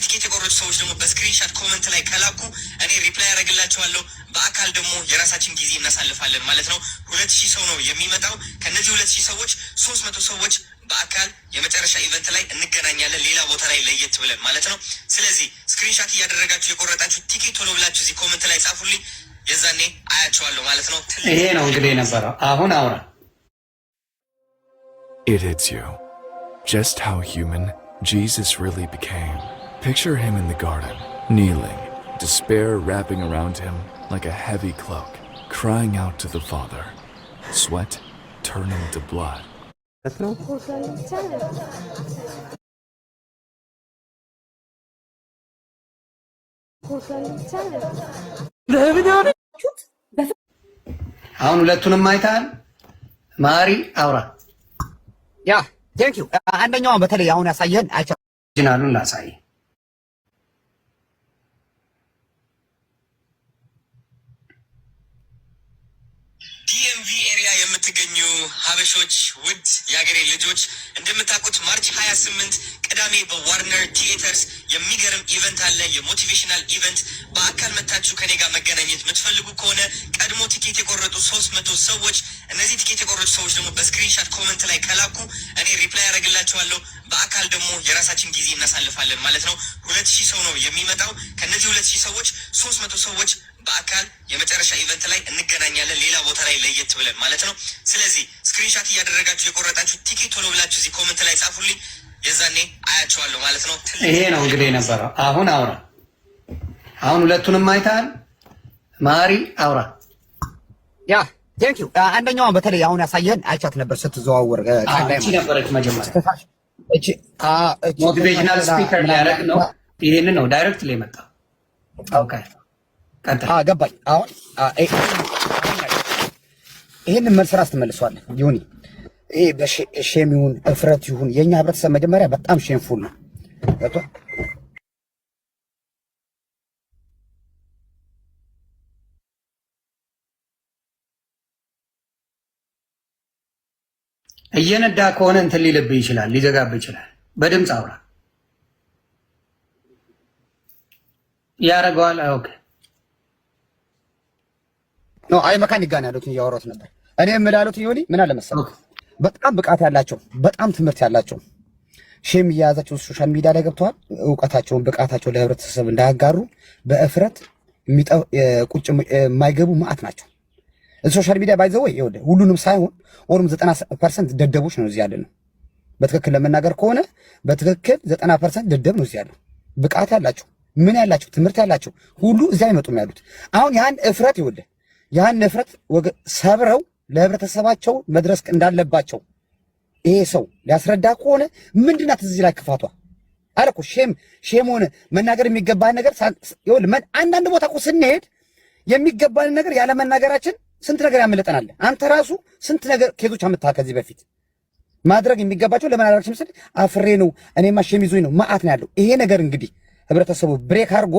ቲኬት የቆረጡ ሰዎች ደግሞ በ screenshot comment ላይ ከላኩ እኔ reply ያደርግላቸዋለሁ። በአካል ደግሞ የራሳችን ጊዜ እናሳልፋለን ማለት ነው። 2000 ሰው ነው የሚመጣው። ከነዚህ 2000 ሰዎች 300 ሰዎች በአካል የመጨረሻ event ላይ እንገናኛለን፣ ሌላ ቦታ ላይ ለየት ብለን ማለት ነው። ስለዚህ screenshot እያደረጋችሁ የቆረጣችሁ ቲኬት ቶሎ ብላችሁ እዚህ comment ላይ ጻፉልኝ። የዛኔ አያቸዋለሁ ማለት ነው። ይሄ ነው እንግዲህ የነበረው። አሁን አውራ። It hits you. Just how human Jesus really became. Picture him in the garden, kneeling, despair wrapping around him like a heavy cloak, crying out to the Father, sweat turning to blood. ነው። አሁን ሁለቱንም አይተሃል። ማሪ አውራ። Yeah, thank you። አንደኛዋን በተለይ አሁን ያሳየህን አይቻ Original ኡን ላሳይ። DMV area የምትገኙ ሀበሾች፣ ውድ የሀገሬ ልጆች፣ እንደምታውቁት March 28 ቅዳሜ በ Warner Theaters የሚገርም event አለ። የ motivational event። በአካል መታችሁ ከኔ ጋር መገናኘት የምትፈልጉ ከሆነ ቀድሞ ቲኬት የቆረጡ 300 ሰዎች፣ እነዚህ ቲኬት የቆረጡ ሰዎች ደግሞ በ screenshot comment ላይ ከላኩ እኔ reply ያደርግላቸዋለሁ። በአካል ደግሞ የራሳችን ጊዜ እናሳልፋለን ማለት ነው። 2000 ሰው ነው የሚመጣው። ከነዚህ 2000 ሰዎች 300 ሰዎች በአካል የመጨረሻ event ላይ እንገናኛለን፣ ሌላ ቦታ ላይ ለየት ብለን ማለት ነው። ስለዚህ screenshot እያደረጋችሁ የቆረጣችሁ ቲኬት ቶሎ ብላችሁ እዚህ comment ላይ ጻፉልኝ። የዛኔ አያቸዋለሁ ማለት ነው። ይሄ ነው እንግዲህ የነበረው። አሁን አውራ። አሁን ሁለቱንም አይተሃል። ማሪ አውራ። Yeah, thank you። አንደኛዋን በተለይ አሁን ያሳየህን አይቻት ነበር ስትዘዋወር ቀን ላይ እቺ ነበረች መጀመሪያ። እቺ እቺ Motivational speaker ሊያደርግ ነው። ይሄንን ነው direct ላይ መጣ። Okay፣ ቀጥል። ገባኝ። አሁን ይሄንን መልስ ራስ ትመልሰዋለህ ዮኒ። ይሄ በ shame ይሁን እፍረት ይሁን የኛ ህብረተሰብ መጀመሪያ በጣም shameful ነው። ገብቶሃል? እየነዳ ከሆነ እንትን ሊልብህ ይችላል፣ ሊዘጋብህ ይችላል። በድምፅ አውራ ያደርገዋል። Okay። No፣ አይ፣ መካኒክ ጋር ነው ያሉት፣ እያወራሁት ነበር። እኔ የምላሉት ዮኒ ምን አለ መሰለህ፣ በጣም ብቃት ያላቸው፣ በጣም ትምህርት ያላቸው shame እየያዛቸው social media ላይ ገብተዋል። እውቀታቸውን ብቃታቸውን ለህብረተሰብ እንዳያጋሩ በእፍረት ቁጭ የማይገቡ ማአት ናቸው። Social media by the way ይኸውልህ ሁሉንም ሳይሆን ኦሮም 90% ደደቦች ነው እዚህ ያለ ነው። በትክክል ለመናገር ከሆነ በትክክል 90% ደደብ ነው እዚህ ያለው። ብቃት ያላቸው፣ ምን ያላቸው፣ ትምህርት ያላቸው ሁሉ እዚህ አይመጡም ያሉት። አሁን ያን እፍረት ይኸውልህ ያን እፍረት ሰብረው ለህብረተሰባቸው መድረስ እንዳለባቸው ይሄ ሰው ሊያስረዳ ከሆነ ምንድናት እዚህ ላይ ክፋቷ? አለ እኮ shame ሆነ መናገር የሚገባህን ነገር ይኸውልህ አንዳንድ ቦታ እኮ ስንሄድ የሚገባን ነገር ያለ መናገራችን ስንት ነገር ያመለጠናል። አንተ ራሱ ስንት ነገር case ኦች አምጥተሃል ከዚህ በፊት። ማድረግ የሚገባቸው ለምን አላደረግሽም ስል አፍሬ ነው፣ እኔማ shame ይዞኝ ነው፣ መዓት ነው ያለው። ይሄ ነገር እንግዲህ ህብረተሰቡ break አድርጎ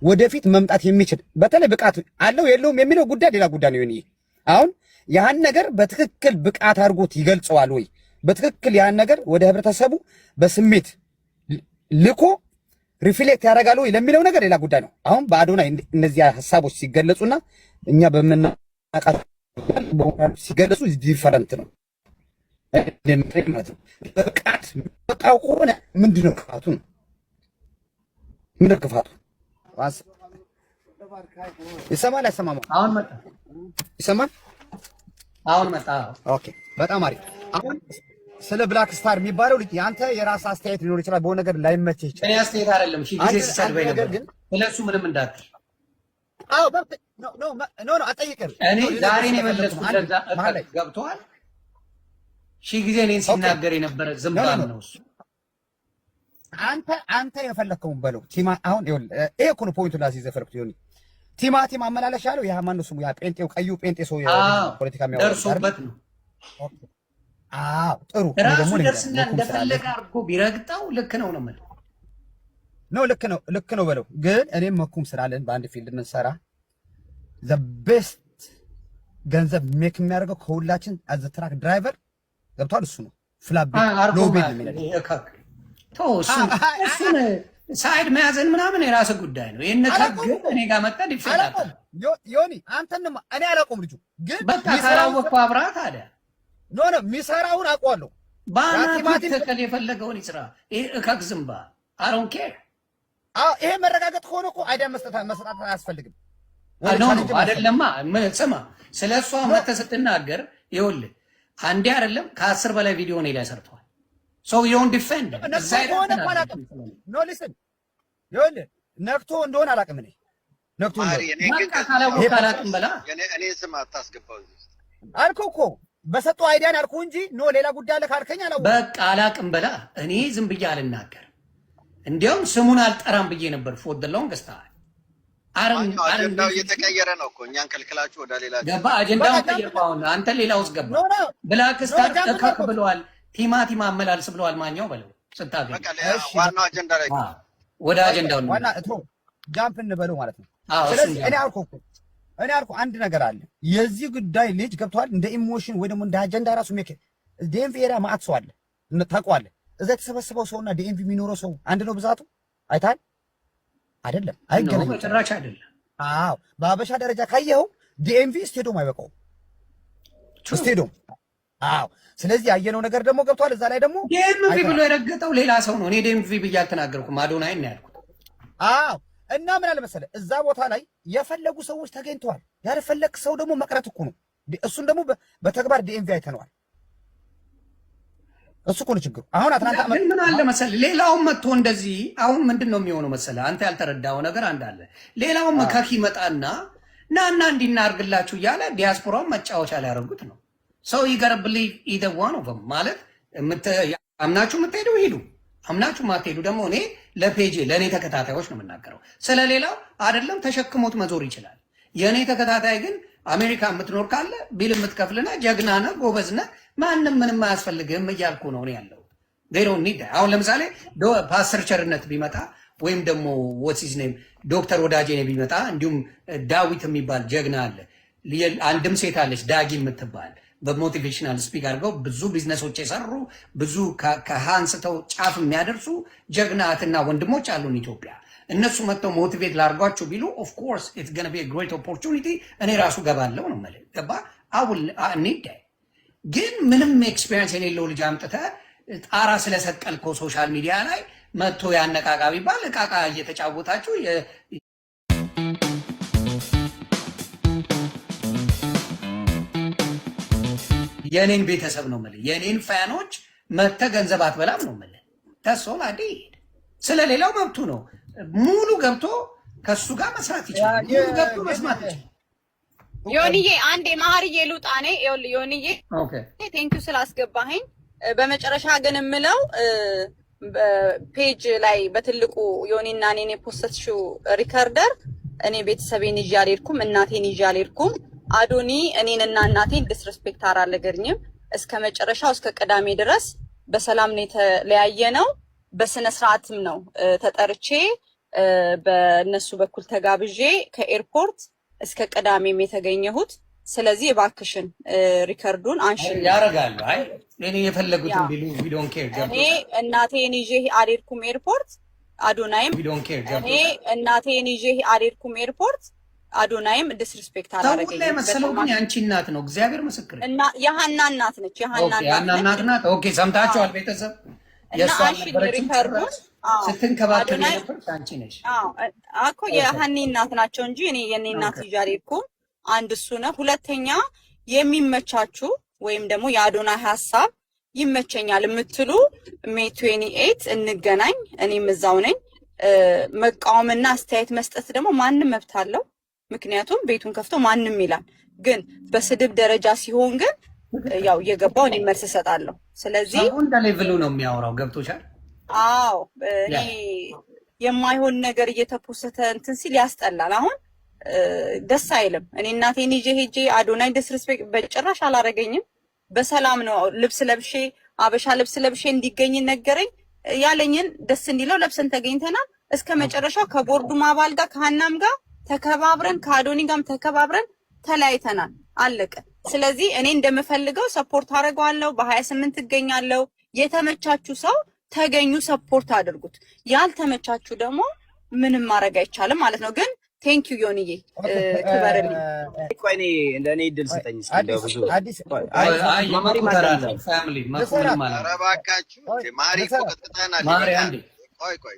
ወደፊት መምጣት የሚችል በተለይ ብቃት አለው የለውም የሚለው ጉዳይ ሌላ ጉዳይ ነው። ይሄ አሁን ያን ነገር በትክክል ብቃት አድርጎት ይገልጸዋል ወይ፣ በትክክል ያን ነገር ወደ ህብረተሰቡ በስሜት ልኮ reflect ያደርጋል ወይ ለሚለው ነገር ሌላ ጉዳይ ነው። አሁን በአዶናይ እነዚህ ሀሳቦች ሲገለጹና እኛ በምናውቃቸው ሲገለጹ different ነው ማለት ነው። በብቃት ወጣው ከሆነ ምንድን ነው ክፋቱ ነው? ምንድን ነው ክፋቱ? ይሰማል አይሰማም? አሁን መጣ። ይሰማል? አሁን መጣ። Okay፣ በጣም አሪፍ። አሁን ስለ Black Star የሚባለው ልጅ የአንተ የራስ አስተያየት ሊኖር ይችላል። በሆነ ነገር ላይመችህ ይችላል። እኔ አስተያየት አይደለም፣ ሺህ ጊዜ ሲሰድበኝ ነበር። ግን ስለሱ ምንም እንዳትል። አዎ፣ no, no, no, አልጠይቅህም። እኔ ዛሬ ነው የመለስኩት። ለዛ ገብቶሃል። ሺህ ጊዜ እኔን ሲናገር የነበረ ዝምባም ነው እሱ። አንተ የፈለከውን በለው። ቲማ አሁን ይኸውልህ፣ ይሄ እኮ ነው point ኡ ላስይዝ የፈለኩት ይሁን። ቲማቲም አመላለሻ ያለው ያ ማነው ስሙ? ያ ጴንጤው፣ ቀዩ ጴንጤ ሰው ፖለቲካ የሚያወራው ደርሶበት ነው። አዎ፣ ጥሩ። ራሱ ደርስና እንደፈለገ አድርጎ ቢረግጠው ልክ ነው ነው የምልህ። No፣ ልክ ነው፣ ልክ ነው በለው። ግን እኔም መኩም ስላለን በአንድ field የምንሰራ the best ገንዘብ make የሚያደርገው ከሁላችን as a truck driver ገብቷል። እሱ ነው flatbed, lowbed ነው የሚነዳው። እሱን Side መያዝን ምናምን የራስህ ጉዳይ ነው። ይህን ግን እኔ ጋር መጣ defend ዮኒ፣ አንተንም እኔ አላውቀውም። ልጁ ግን በቃ ካላወቅኩ አብረሃት አለ። No, የሚሰራውን አውቀዋለሁ። በአናቱ ተከል፣ የፈለገውን ይስራ። ይሄ እከክ ዝምባ፣ I don't care። ይሄ መረጋገጥ ከሆነ እኮ idea መስጠት አያስፈልግም። No, አይደለማ። ስማ፣ ስለ እሷ መተህ ስትናገር ይኸውልህ አንዴ አይደለም ከ10 በላይ ቪዲዮ እኔ ላይ ሰርተዋል። So you don't defend። No, listen፣ ይኸውልህ ነክቶ እንደሆነ አላውቅም። እኔ ነክቶ በቃ ካላወቅህ አላውቅም በላ። እኔ ስም አታስገባው። አልኩህ እኮ፣ በሰጠው idea ን አልኩህ እንጂ no ሌላ ጉዳይ አለ ካልከኝ አላወቅም። በቃ አላውቅም በላ። እኔ ዝም ብዬ አልናገርም። እንዲያውም ስሙን አልጠራም ብዬ ነበር for the longest time። አጀንዳው እየተቀየረ ነው እኮ፣ እኛን ከልክላችሁ ወደ ሌላ ገባ። አጀንዳውን ቀየርኩ። አሁን አንተ ሌላ ውስጥ ገባ። ብላክ ስታር እከክ ብለዋል። ቲማቲም አመላልስ ብለዋል። ማኛው በለው ስታገኝ። ዋናው አጀንዳ ላይ ወደ አጀንዳው ዋና jump እንበለው ማለት ነው። ስለዚህ እኔ አልኩህ እኮ፣ እኔ አልኩህ አንድ ነገር አለ። የዚህ ጉዳይ ልጅ ገብተዋል። እንደ emotion ወይ ደግሞ እንደ አጀንዳ ራሱ make DMV area ማአት ሰው አለ፣ ታውቀዋለህ። እዛ የተሰበሰበው ሰውና DMV የሚኖረው ሰው አንድ ነው ብዛቱ? አይተሃል? አይደለም፣ አይገናኝም። በጭራሽ አይደለም። አዎ፣ በአበሻ ደረጃ ካየኸው DMV ስቴዲዮም አይበቃውም። ስቴዲዮም፣ አዎ። ስለዚህ ያየነው ነገር ደግሞ ገብቷል። እዛ ላይ ደግሞ DMV ብሎ የረገጠው ሌላ ሰው ነው። እኔ DMV ብዬ አልተናገርኩም። አዶናይ ነው ያልኩት። አዎ። እና ምን አለ መሰለህ፣ እዛ ቦታ ላይ የፈለጉ ሰዎች ተገኝተዋል። ያልፈለግ ሰው ደግሞ መቅረት እኮ ነው። እሱን ደግሞ በተግባር DMV አይተነዋል። እሱ እኮ ነው ችግሩ። አሁን አትላንታ ግን ምን አለ መሰለህ፣ ሌላውም መጥቶ እንደዚህ አሁን ምንድን ነው የሚሆነው መሰለህ፣ አንተ ያልተረዳኸው ነገር አንድ አለ። ሌላውም ከክ ይመጣና ናና እንዲናርግላችሁ እያለ ዲያስፖራውን መጫወቻ ሊያደርጉት ነው። ሰው ይገረብልኝ either one of ማለት አምናችሁ የምትሄዱ ሂዱ፣ አምናችሁ ማትሄዱ ደግሞ እኔ ለ page ለእኔ ተከታታዮች ነው የምናገረው። ስለሌላው አይደለም፣ ተሸክሞት መዞር ይችላል። የእኔ ተከታታይ ግን አሜሪካ የምትኖር ካለ bill የምትከፍልና ጀግና ነህ፣ ጎበዝ ነህ፣ ማንም ምንም አያስፈልግህም እያልኩ ነው እኔ ያለሁት። They don't need። አሁን ለምሳሌ ፓስተር ቸርነት ቢመጣ ወይም ደግሞ what's his name ዶክተር ወዳጄ ቢመጣ፣ እንዲሁም ዳዊት የሚባል ጀግና አለ። አንድም ሴት አለች ዳጊ የምትባል፣ በ motivational speak አድርገው ብዙ ቢዝነሶች የሰሩ፣ ብዙ ከሀ አንስተው ጫፍ የሚያደርሱ ጀግና እህትና ወንድሞች አሉን ኢትዮጵያ። እነሱ መጥተው motivate ላርጓችሁ ቢሉ of course it's gonna be great opportunity። እኔ ራሱ ገባለው ነው የምልህ። ገባ አሁን need ግን ምንም experience የሌለው ልጅ አምጥተህ ጣራ ስለሰቀልከው social media ላይ መጥቶ ያነቃቃ ቢባል እቃቃ እየተጫወታችሁ የኔን ቤተሰብ ነው የምልህ፣ የኔን fan ኦች መጥተህ ገንዘብ አትበላም ነው የምልህ። ተሶል አዴ ስለሌላው መብቱ ነው። ሙሉ ገብቶ ከሱ ጋር መስራት ይችላል። ሙሉ ገብቶ መስማት ይችላል። ዮኒዬ፣ አንዴ መሀርዬ ልውጣ። እኔ ይኸውልህ ዮኒዬ፣ thank you ስላስገባኸኝ። በመጨረሻ ግን የምለው page ላይ በትልቁ ዮኒና እኔን የ post ሽው recorder እኔ ቤተሰቤን ይዤ አልሄድኩም፣ እናቴን ይዤ አልሄድኩም። አዶኒ እኔንና እናቴን disrespect አላደረገኝም። እስከ መጨረሻው እስከ ቅዳሜ ድረስ በሰላም ነው የተለያየ ነው። በስነ ስርዓትም ነው ተጠርቼ በእነሱ በኩል ተጋብዤ ከ airport እስከ ቅዳሜም የተገኘሁት። ስለዚህ እባክሽን record ኡን አንሽልኝ። ያደርጋሉ። አይ እኔ የፈለጉትን ቢሉ we don't care። እኔ እናቴን ይዤ አልሄድኩም airport። አዶናይም We don't care። እኔ እናቴን ይዤ አልሄድኩም airport። አዶናይም disrespect ሰው ላይ አላደረገኝም። መሰለው ግን የአንቺ እናት ነው። እግዚአብሔር ምስክር። እና የሀና እናት ነች። የሀና የሀና እናት እናት ነች። ናት። Okay፣ ሰምታችኋል ቤተሰብ። እና የእሷ አንሺልኝ አልነበረችም። record ኡን። ጭራሽ ስትንከባከብ አዶናይ የነበረች አንቺ ነሽ። አዎ እኮ የሀኒ እናት ናቸው እንጂ እኔ የኔ እናት ይዤ አልሄድኩም። አንድ እሱ ነው። ሁለተኛ የሚመቻችሁ ወይም ደግሞ የአዶናይ ሀሳብ ይመቸኛል የምትሉ May 28 እንገናኝ። እኔም እዛው ነኝ። መቃወምና አስተያየት መስጠት ደግሞ ማንም መብት አለው። ምክንያቱም ቤቱን ከፍቶ ማንም ይላል። ግን በስድብ ደረጃ ሲሆን ግን ያው እየገባው እኔ መልስ እሰጣለሁ። ስለዚህ ሰው እንደ level ኡ ነው የሚያወራው። ገብቶሻል? አዎ፣ እኔ የማይሆን ነገር እየተፖሰተ እንትን ሲል ያስጠላል። አሁን ደስ አይልም። እኔ እናቴን ይዤ ሄጄ አዶናይ disrespect በጭራሽ አላረገኝም። በሰላም ነው ልብስ ለብሼ፣ አበሻ ልብስ ለብሼ እንዲገኝ ነገረኝ። ያለኝን ደስ እንዲለው ለብሰን ተገኝተናል። እስከ መጨረሻው ከቦርዱም አባል ጋር ከሀናም ጋር ተከባብረን ከአዶኒ ጋርም ተከባብረን ተለያይተናል። አለቀ። ስለዚህ እኔ እንደምፈልገው support አደርገዋለሁ። በ28 እገኛለሁ። የተመቻችሁ ሰው ተገኙ፣ support አድርጉት። ያልተመቻችሁ ደግሞ ምንም ማድረግ አይቻልም ማለት ነው። ግን thank you ዮኒዬ፣ ክበርልኝ። ቆይ እኔ ለእኔ እድል ስጠኝ እስኪ እንደው ብዙ አዲስ መኩ ተራ ነው family መኩ ምንም አለ። ኧረ እባካችሁ ማሪ እኮ ቀጥቅጠናል። ማሪ አንዴ። ቆይ ቆይ፣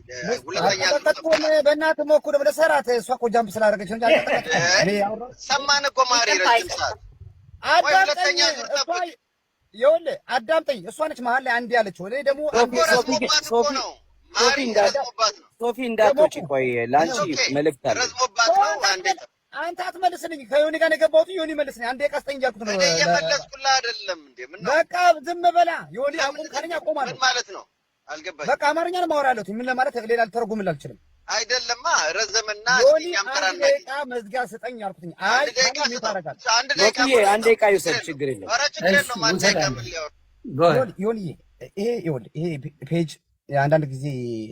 ሁለተኛ አልቀጠቀጥኩም። በእናትህ ሞኩ ደግሞ ለሰራት እሷ እኮ jump ስላደረገች ነው እንጂ አልቀጠቀጥኩም። እኔ ሰማን እኮ ማሪ ረጅም ሰዓት። ቆይ አዳምጠኝ። ሁለተኛ ዙር ጠብቅ። ይኸውልህ አዳምጠኝ። እሷ ነች መሀል ላይ አንድ ያለችው። እኔ ደግሞ እኮ ረዝሞባት እኮ ነው ማሪ፣ ረዝሞባት ነው። ሶፊ እንዳትወጪ፣ ቆይ ለአንቺ መልእክት አለ። ረዝሞባት ነው። አንዴ አንተ አትመልስልኝ። ከዮኒ ጋር ነው የገባሁት። ዮኒ መልስልኝ። አንዴ ቀስጠኝ እያልኩት ነው። እኔ እየመለስኩልህ አይደለም እንዴ? ምን ነው? በቃ ዝም በላ ዮኒ። አቁም ካለኝ አቆማለሁ። ምን ማለት ነው? አልገባኝም። በቃ አማርኛ ነው የማወራ ያለሁት። ምን ለማለት ሌላ ልተረጉምልህ አልችልም። አይደለማ፣ ረዘምና ዮኒ እኛም ተራ አንድ ደቂቃ መዝጊያ ስጠኝ አልኩትኝ። አይ አንድ ደቂቃ ካለ mute ስጠው። አደርጋለሁ። አንድ ደቂቃ ሞክዬ አንድ ደቂቃ ይውሰድ፣ ችግር የለም። ኧረ ችግር የለውም። አንድ ደቂቃ ምን ሊያወራ ዮኒ ይሄ ይኸውልህ ይሄ page አንዳንድ ጊዜ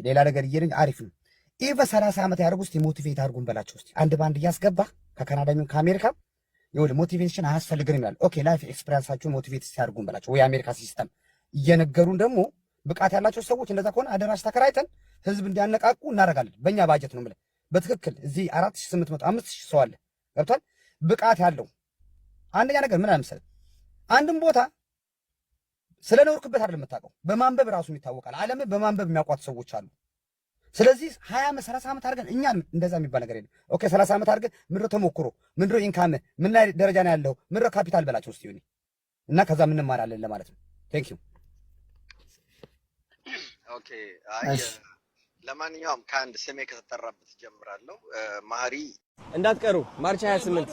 ሌላ ነገር እየሄድን አሪፍ ነው። ይህ በ30 ዓመት ያደርጉ እስኪ motivate አድርጉን በላቸው እስኪ አንድ በአንድ እያስገባ ከካናዳ የሚሆን ከአሜሪካ። ይኸውልህ motivation አያስፈልግንም ይላል። Okay, life experience ኣችሁን motivate ሲያደርጉን በላቸው ወይ የአሜሪካ system እየነገሩን ደግሞ ብቃት ያላቸው ሰዎች እንደዛ ከሆነ አዳራሽ ተከራይተን ህዝብ እንዲያነቃቁ እናደርጋለን። በእኛ ባጀት ነው የምልህ። በትክክል እዚህ 4800 5000 ሰው አለ። ገብቷል። ብቃት ያለው አንደኛ ነገር ምን አለ መሰለህ፣ አንድም ቦታ ስለኖርክበት አይደለም የምታውቀው፣ በማንበብ ራሱ ይታወቃል። ዓለምን በማንበብ የሚያውቋት ሰዎች አሉ። ስለዚህ 20 ዓመት 30 ዓመት አድርገን እኛ እንደዛ የሚባል ነገር የለም። Okay, 30 ዓመት አድርገን ምንድነው ተሞክሮ፣ ምንድነው income፣ ምን ላይ ደረጃ ነው ያለው፣ ምንድነው ካፒታል በላቸው እስቲ ዮኒ፣ እና ከዛ እንማራለን ለማለት ነው። Thank you. Okay፣ አይ ለማንኛውም ከአንድ ስሜ ከተጠራበት ጀምራለሁ። ማሪ። እንዳትቀሩ March 28።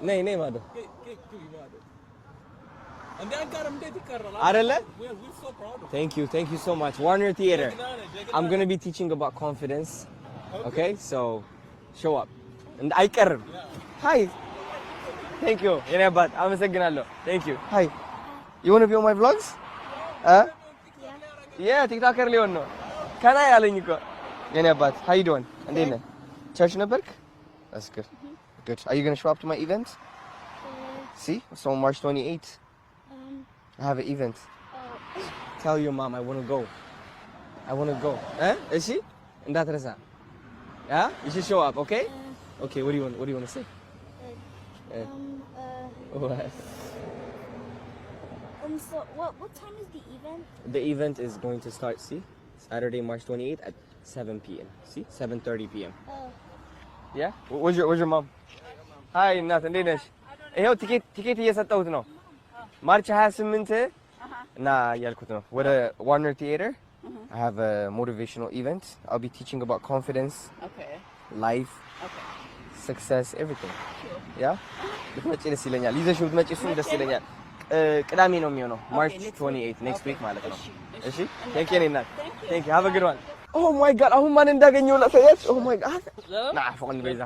ነይ ነይ ማዶ አይደለ? Thank you, thank you so much. Warner Theater. I'm gonna be teaching about confidence. Okay, so show up. አይቀርም። Hi, thank you የኔ አባት፣ አመሰግናለሁ። Thank you. Hi, you wanna be on my vlogs? Yeah, TikToker ሊሆን ነው። ከና ያለኝ እኮ የኔ አባት። How you doing? እንዴት ነህ? Church ነበርክ? That's good. Good. Are you gonna show up to my event? See? So on March 28th, I have an event. Tell your mom I want to go. I want to go. Eh? እሺ? እንዳትረሳ። Yeah? You should show up, okay? Okay, what do you want? What do you want to say? Eh. What? So what time is the event? The event is going to start, see? Saturday, March 28th at 7 p.m. See? 7:30 p.m. Oh. Yeah? Where's your mom? Hi, እናት፣ እንዴት ነሽ? ይኸው ቲኬት እየሰጠሁት ነው። March 28 እና እያልኩት ነው ወደ Warner Theater። I have a motivational event. I'll be teaching about confidence, life, success, everything. Yeah? ብትመጪ ደስ ይለኛል። ይዘሽው ብትመጪ እሱም ደስ ይለኛል። ቅዳሜ ነው የሚሆነው March 28፣ next week ማለት ነው። እሺ፣ thank you እናት። Thank you. Have a good one. Oh my God, አሁን ማን እንዳገኘው ላሳያችሁ። Oh my God. ና ፎቅን በይዛ።